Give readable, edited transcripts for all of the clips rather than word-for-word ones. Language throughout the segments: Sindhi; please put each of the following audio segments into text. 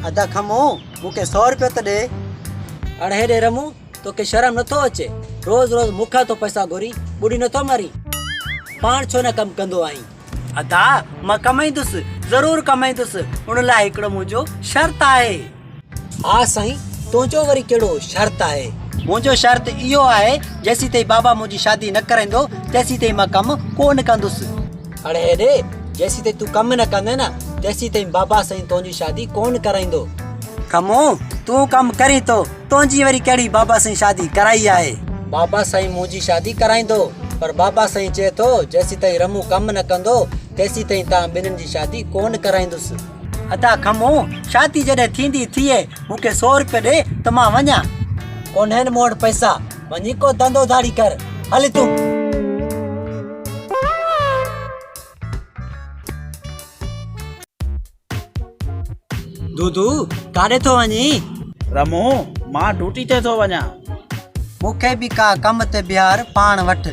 ادا کمو، مون کي سو روپيو ته ڏي. اڙ هيڏي رمون، توکي شرم نٿو اچي؟ روز روز مون کان ٿو پئسا گهرين، ٻڏي نٿو مرين؟ پاڻ ڇو نه ڪم ڪندو آهين؟ ادا، مان ڪمائيندس، ضرور ڪمائيندس، ان لاء هڪڙو منهنجو شرط آهي. ها سائين، تنهنجو وري ڪهڙو شرط آهي؟ منهنجو شرط اهو آهي، جيسيتائين بابا منهنجي شادي نه ڪرائيندو، تيسيتائين مان ڪم ڪو نه ڪندس. اڙي هيڏي، جيسيتائين تون ڪم نه ڪندين نه، تيسيتائين بابا سائين تنهنجي شادي ڪو نه ڪرائيندو. کمو، تون ڪم ڪرين ٿو، تنهنجي وري ڪهڙي بابا سائين شادي ڪرائي آهي؟ بابا سائين منهنجي شادي ڪرائيندو، پر بابا سائين چئي ٿو، جيسيتائين رمون ڪم نه ڪندو، تيسيتائين توهان ٻنهين جي شادي ڪو نه ڪرائيندس. ادا کمو، شادي جڏهن ٿيندي ٿئي، مون کي سو روپيه ڏي ته مان وڃان. ڪونهن مون وٽ پئسا، وڃي ڪو ڌنڌو ڌاڙي ڪر، هل هتون. دودو، ڪاڏي ٿو وڃين؟ رمو، مان ڊيوٽي تي ٿو وڃان. مون کي به ڪا ڪم تي بيهار پاڻ وٽ.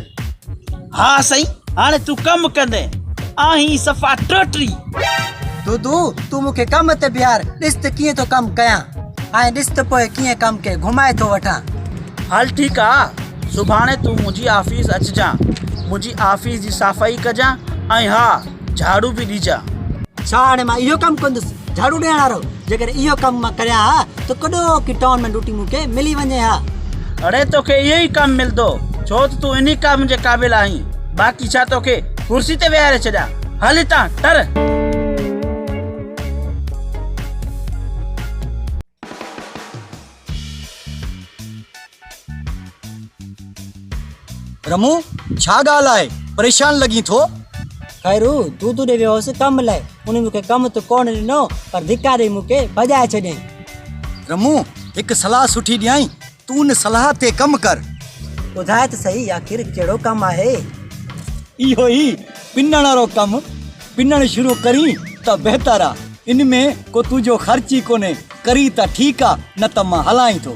ها سائين، هاڻي تون ڪم ڪندين. آهين صفا ٽوٽري. دودو، تون مون کي ڪم تي بيهار، ڏس ته ڪيئن ٿو ڪم ڪيان ۽ ڏس ته پوء ڪيئن ڪم کي گهمائي ٿو وٺان. هل ٺيڪ آ، سڀاڻي تون منهنجي آفيس اچجان، منهنجي آفيس جي صافائي ڪجان ۽ ها جهاڙو به ڏجان. ڇا هاڻي مان اهو ڪم ڪندس، جهاڙو ڏيڻ وارو؟ جيڪڏهن اهو ڪم مان ڪريان ها ته ڪڏهوڪي ٽائون ۾ ڊيوٽي مون کي ملي وڃي ها. اڙي توکي اهو ئي ڪم ملندو، ڇو ته تون انهي ڪم جي قابل آهين، باقي ڇا توکي ڪرسي تي ويهاري ڇڏيان، هل هتان ٽر. رمو، ڇا ڳالهه آهي، پريشان لڳين ٿو؟ خيرو، دودو ڏي ويو هوس ڪم لاء، ان مون کي ڪم ته ڪونه ڏنو، پر ڌڪا ڏئي مون کي ڀڄائي ڇڏيائين. رمو، هڪ صلاح سٺي ڏيانء، تون ان صلاح تي ڪم ڪر. ٻڌاء ته سهي، آخر ڪهڙو ڪم آهي؟ اهو ئي پنڻ وارو ڪم، پنڻ شروع ڪرين ته بهتر آ، ان ۾ ڪو تنهنجو خرچ ئي ڪونهي، ڪرين ته ٺيڪ آ، نه ته مان هلان ئي ٿو.